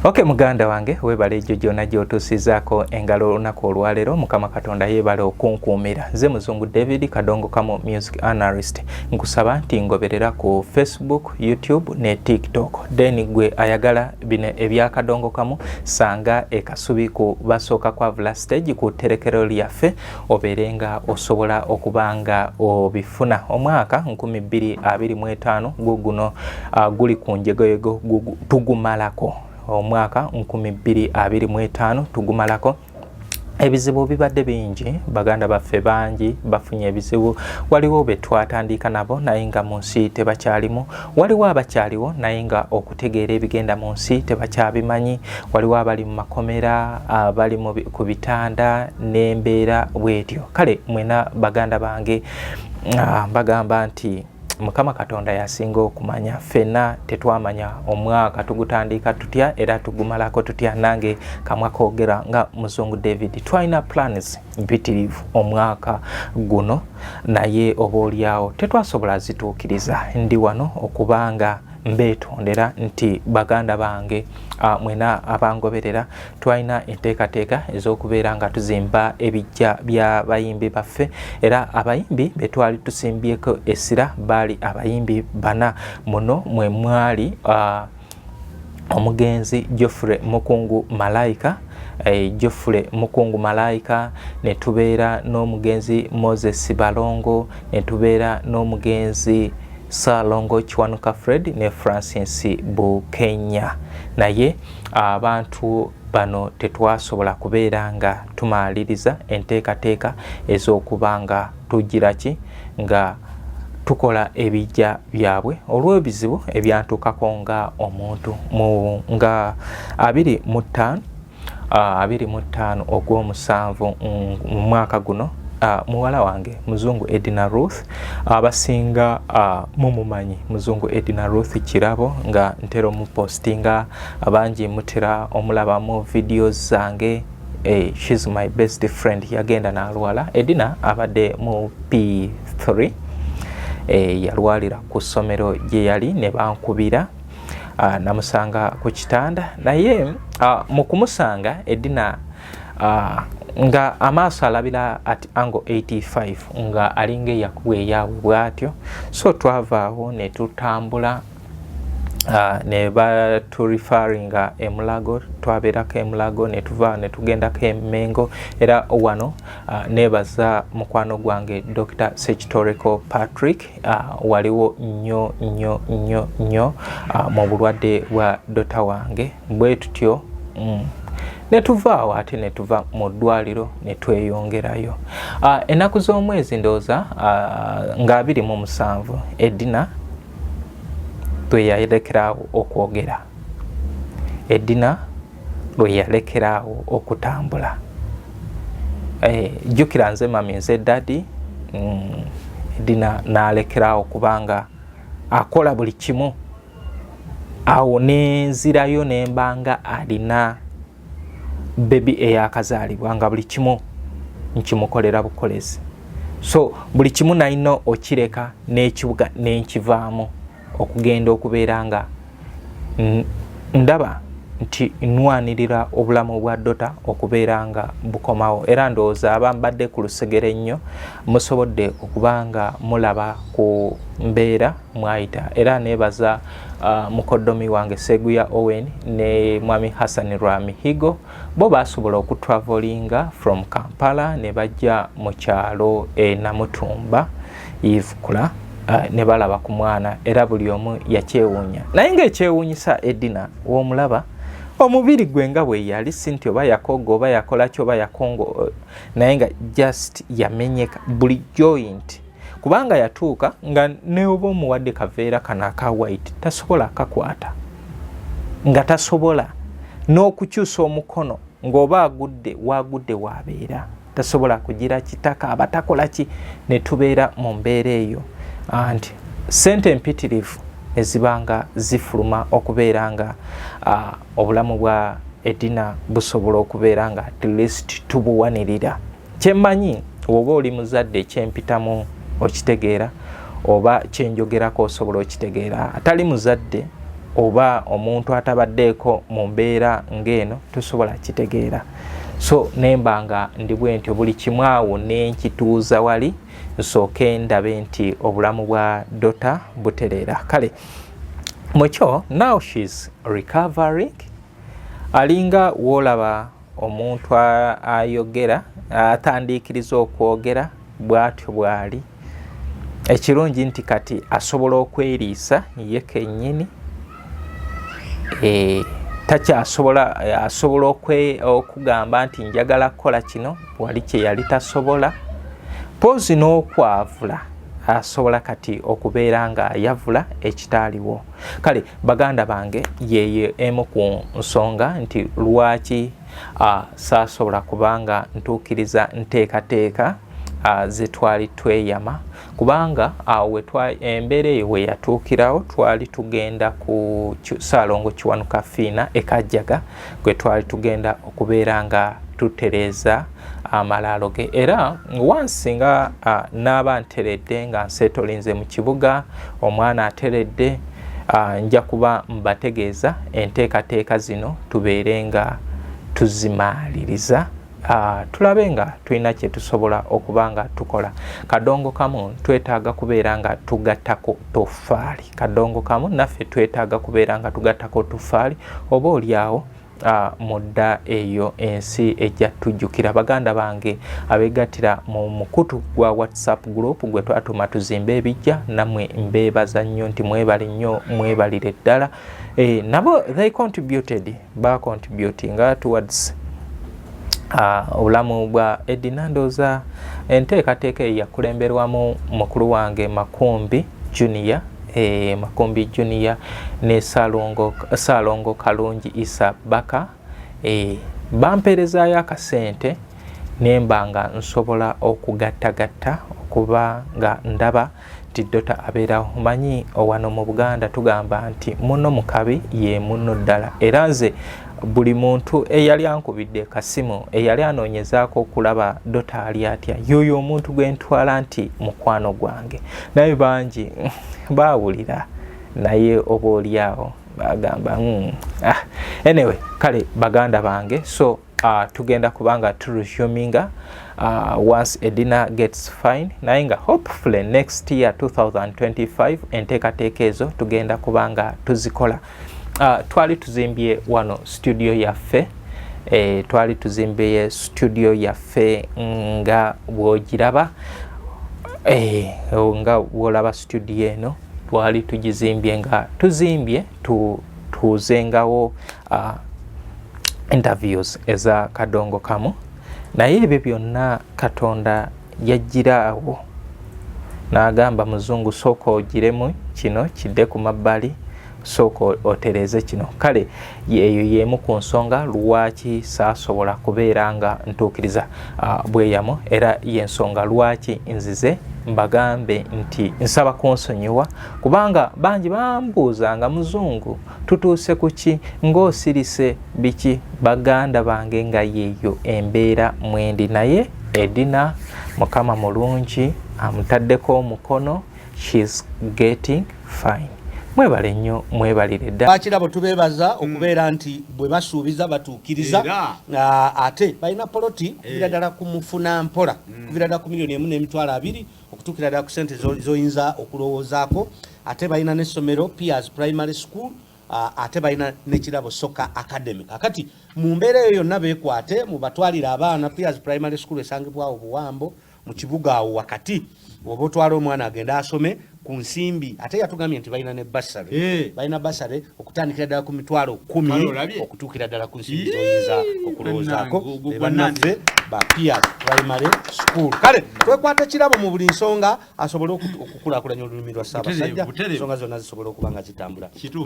Ok, muganda wange, webale ejjo gyonna gy'otuusizaako engalo olunaku olwaleero. Mukama Katonda yeebale okunkuumira. Nze Muzungu David Kadongo Kamo, music analyst. Nkusaba nti ngoberera ku Facebook, YouTube ne TikTok. Then gwe ayagala bino ebyakadongo kamu, sanga ekasubi ku basooka kwavula stage ku tterekero lyaffe, obeere nga osobola okuba nga obifuna. Omwaka 2025 guguno guli ku njegoyego, tugumalako. Omwaka 2025 tugumalako. Ebizibu bibadde bingi, baganda baffe bangi bafunye ebizibu. Waliwo be twatandika nabo naye nga mu nsi tebakyalimu, waliwo abakyaliwo naye nga okutegeera ebigenda mu nsi tebakyabimanyi, waliwo abali mu makomera, abali ku bitanda n'embeera bwetyo. Kale mwena baganda bange, mbagamba nti Mukama Katonda yasinga okumanya. Ffenna tetwamanya omwaka tugutandika tutya era tugumalako tutya. Nange kamwa koogera nga Muzungu David, twalina plans mpitirivu omwaka guno, naye oba oliawo tetwasobola zituukiriza. Ndi wano okubanga mbeetondera nti baganda bange, mwena abangoberera, twalina enteekateeka ez'okubeera nga tuzimba ebijja by'abayimbi baffe, era abayimbi be twali tusimbyeko essira baali abayimbi bana. Muno mwe mwali omugenzi Geoffrey Mukungu Malayika, Geoffrey Mukungu Malayika, ne tubeera n'omugenzi Moses Balongo, ne tubeera n'omugenzi Ssalongo Kiwanuka Fred ne Francis Bukenya. Naye abantu bano tetwasobola kubeera nga tumaliriza enteekateeka ez'okuba nga tugira ki nga tukola ebijja byabwe olw'ebizibu ebyantuukako nga omuntu mu nga 25, 25 ogw'omusanvu mu mwaka guno. Muwala wange Muzungu Edina Ruth, abasinga mumumanyi Muzungu Edina Ruth Kirabo, nga ntera omupostinga, abangi mutera omulaba mu videos zange. She's my best friend. Yagenda n'alwala. Edina abadde mu P3. Yalwalira ku ssomero gye yali ne bankubira. Namusanga ku kitanda, naye mu kumusanga Edina nga amaaso alabira at angle 85, nga alinga eyakuba eyaabwe bw'atyo. So twavaawo ne tutambula, ne batureferringa Emulago. Twabeerako Emulago, ne tuva ne tugendako Emengo. Era wano neebaza mukwano gwange Dr Sekitoreko Patrick, waliwo nnyo nnyo nnyo nnyo mu bulwadde bwa daughter wange. Bwe tutyo ne tuvaawo, ate ne tuva mu ddwaliro ne tweyongerayo. Ennaku z'omwezi ndowooza nga 27, Edina lwe yalekeraawo okwogera, Edina lwe yalekeraawo okutambula. Jjukira nze mummy, nze daddy. Edina n'alekeraawo kubanga akola buli kimu. Awo nenzirayo nembanga alina baby eyakazaalibwa, nga buli kimu nkimukolera bukolezi. So buli kimu nalina okireka n'ekibuga nenkivaamu okugenda okubeera nga ndaba nti nwanirira obulamu bwa daughter okubeera nga bukomawo. Era ndowooza abambadde ku lusegere ennyo musobodde okuba nga mulaba ku mbeera mwayita. Era nebaza mukoddomi wange Seguya Owen ne mwami Hassan Rwamihigo, bo basobola okutravelinga from Kampala ne bajja mu kyalo e Namutumba Ivukula, ne balaba ku mwana. Era buli omu yakyewuunya, naye ngaekyewuunyisa Edina w'omulaba omubiri gwe nga bwe yali, si nti oba yakoga oba yakola ki oba yakongo, naye nga just yamenyeka buli joint, kubanga yatuuka nga neoba omuwadde kaveera kano aka white tasobola akakwata, nga tasobola n'okukyusa omukono, ng'oba agudde wagudde wabeera tasobola kugira kitaka aba takola ki. Ne tubeera mu mbeera eyo nti sente empitirivu ezibanga zifuluma okubeera nga obulamu bwa Edina busobola okubeera nga at least tubuwanirira. Kyemmanyi oba oli muzadde ekyempitamu okitegeera, oba kyenjogerako osobola okitegeera. Atali muzadde Oba omuntu atabaddeeko mu mbeera ng'eno tosobola kitegeera. So nemba nga ndi bwe ntyo, buli kimu awo nenkituuza wali, nsooke ndabe nti obulamu bwa daughter butereera. Kale mukyo, now she's recovering. Alinga woolaba omuntu ayogera, atandiikiriza okwogera, bw'atyo bw'ali. Ekirungi nti kati asobola okweriisa ye kennyini. Takyasobola, asobola okugamba nti njagala kukola kino, wali kye yali tasobola. Pozi n'okwavula asobola kati okubeera nga ayavula ekitaaliwo. Kale baganda bange, yeyo emu ku nsonga nti lwaki saasobola kubanga ntuukiriza nteekateeka zetwali tweyama, kubanga awo embeera eyo we yatuukirawo, twali tugenda ku Saalongo Kiwanuka Fiina Ekajjaga, gwe twali tugenda okubeera nga tutereeza amalaalo ge. Era wansi nga naaba nteredde, nga nseetolinze mu kibuga, omwana ateredde, nja kuba mbategeeza enteekateeka zino, tubeere nga tuzimaaliriza, tulabe nga tulina kye tusobola okuba nga tukola. Kadongo kamu twetaaga kubeera nga tugattako tofaali. Kadongo kamu naffe twetaaga kubeera nga tugattako tofaali, oba oliawo mudda eyo ensi ejja tujjukira. Baganda bange abegattira mu mukutu gwa WhatsApp group gwe twatuma Tuzimbe Ebijja, nammwe mbeebaza nnyo nti mwebale nnyo, mwebalire ddala. Nabo they contributed, bacontributinga towards obulamu bwa Edina. Ndooza enteekateeka eyo yakulemberwamu mukulu wange Makumbi Junior, Makumbi Junior ne Saalongo Kalungi Isa Baka. Bampeerezaayo akasente, nemba nga nsobola okugattagatta okuba nga ndaba nti daughter abeerawo. Omanyi wano mu Buganda tugamba nti muno mu kabi ye muno ddala. Era nze buli muntu eyali ankubidde kasimu, eyali anoonyezaako okulaba daughter ali atya, yoyo omuntu gwe ntwala nti mukwano gwange. Naye bangi baawulira, naye oba oliawo bagamba, Ah. Anyway, kale baganda bange, so tugenda kubanga turesuminga once Edina gets fine, naye nga hopefully next year 2025 enteekateeka ezo tugenda kubanga tuzikola. Twali tuzimbye wano studio yaffe, twali tuzimbye studio yaffe nga bwogiraba, nga bwolaba studio eno twali tugizimbye, nga tuzimbye tuuzengawo interviews eza kadongo kamu. Naye ebyo byonna Katonda yajjira awo n'agamba, "Muzungu, sooka ogiremu kino kidde ku mabbali, sooka otereeze kino." Kale eyo y'emu ku nsonga lwaki saasobola kubeera nga ntuukiriza bweyamo, era y'ensonga lwaki nzize mbagambe nti nsaba kunsonyiwa, kubanga bangi bambuuzanga, "Muzungu, tutuuse ku ki ng'osirise biki?" Baganda bange, nga yeeyo embeera mwendi. Naye Edina Mukama mulungi, amutaddeko omukono, she's getting fine. Mwebale nnyo, mwebalire ddala. Bakirabo tubeebaza okubeera nti bwe basuubiza batuukiriza. Ate balina poloti kuviira ddala ku mufuna mpola, kuviira ddala ku 1,200,000 okutuukira ddala ku sente zoyinza okulowoozaako. Ate balina n'essomero Piers Primary School, ate balina n'Ekirabo Soccer Academy. Kakati mu mbeera eyo yonna beekwate mubatwalire abaana. Piers Primary School esangibwawo Buwambo mu kibuga awo wakati. Oba otwala omwana agende asome ku nsimbi. Ate yatugambye nti balina ne bursary. Balina bursary okutandikira ddala ku 100,000 Kale olabye. okutuukira ddala ku nsimbi zoyinza okulowoozaako. Bannange, Be bannaffe ba Piers Primary School. Kale twekwate Kirabo mu buli nsonga asobole okukulaakulanya olulimi lwa Ssaabasajja, Butereevu, butereevu. ensonga zonna zisobole okuba nga zitambula. Kituufu.